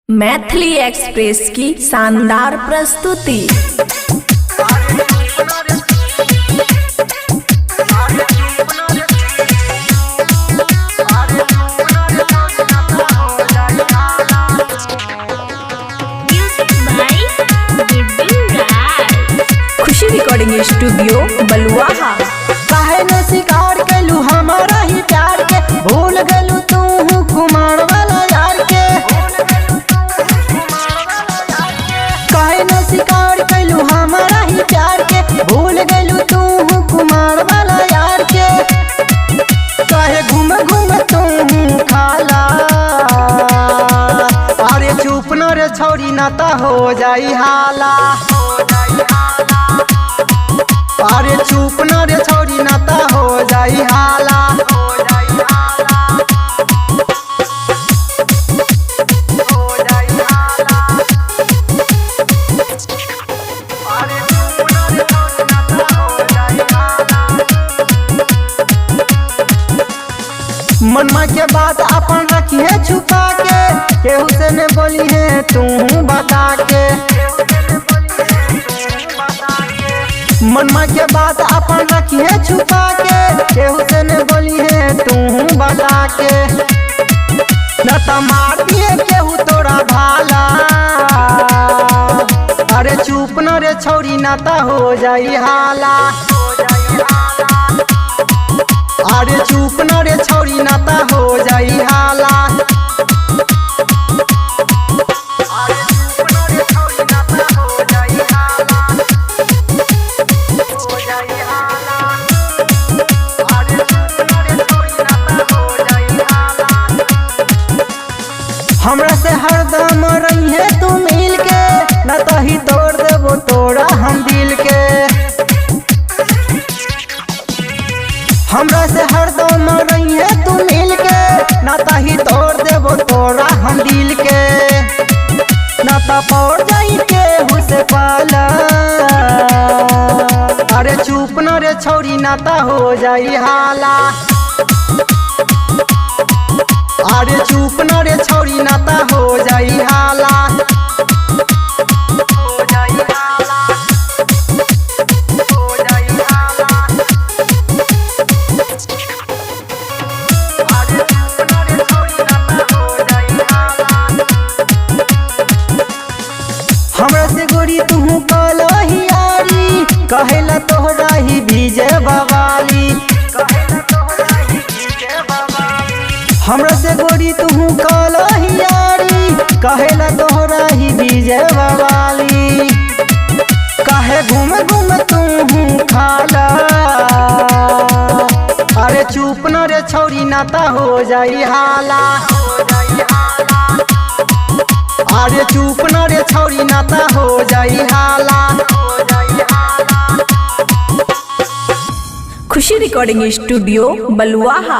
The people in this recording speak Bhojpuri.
मैथिली एक्सप्रेस की शानदार प्रस्तुति। Music by Guddu Raj. Khushi recording studio Baluaha. काहे न शिकार कैलू हमारा ही प्यार के, भूल गलू तू कुमार वाला यार के। काहे न शिकार कैलू हमारा ही प्यार के, भूल गलू तू कुमार वाला यार के। काहे घूम घूम तू खाला, अरे चुप न रे छौरी ना त हो जाई हाला। अरे चुप न रे छौरी ना त हो जाई हाला। मनमा के बात अपन रखिए छुपा के, केहू से न बोली है तू बता के। मनमा के बात अपन रखिए छुपा के, केहू से न बोली है तू बता के। न त मार दिए केहू तोरा भाला, अरे चुप न रे छौरी ना त हो जाई हाला। अरे चुप न रे छौरी ना त हो जाई हाला। अरे चुप न रे छौरी ना त हो जाई हाला। हो जाई हाला। अरे चुप न रे छौरी ना त हो जाई हाला। हमरा से हरदम रहिए तू मिल के, न त ही तोड़ देबो तोरा हम दिल के। हमरा से हरदम रहिए तू मिल के, ना ताही तोड़ देबो तोरा हम दिल के। ना त पड़ जाई केहू से पाला, अरे चुप न रे छौरी ना त हो जाई हाला। अरे चुप न रे छौरी ना त हो जाई हाला। हो जाई हाला। हो जाई हाला। अरे चुप न रे छौरी ना त हो जाई हाला। हमरा से गोरी तू कलही यारी, कहेला तोहरा ही भीजे बवाली। हमरा से गोरी तू कलही यारी, कहेला तोहरा ही भीजे बवाली। काहे घूम घूम तू खाला, अरे चुप न रे छौरी ना त हो जाई हाला। अरे चुप न रे छौरी ना त हो जाई हाला। खुशी रिकॉर्डिंग स्टूडियो बलुआहा।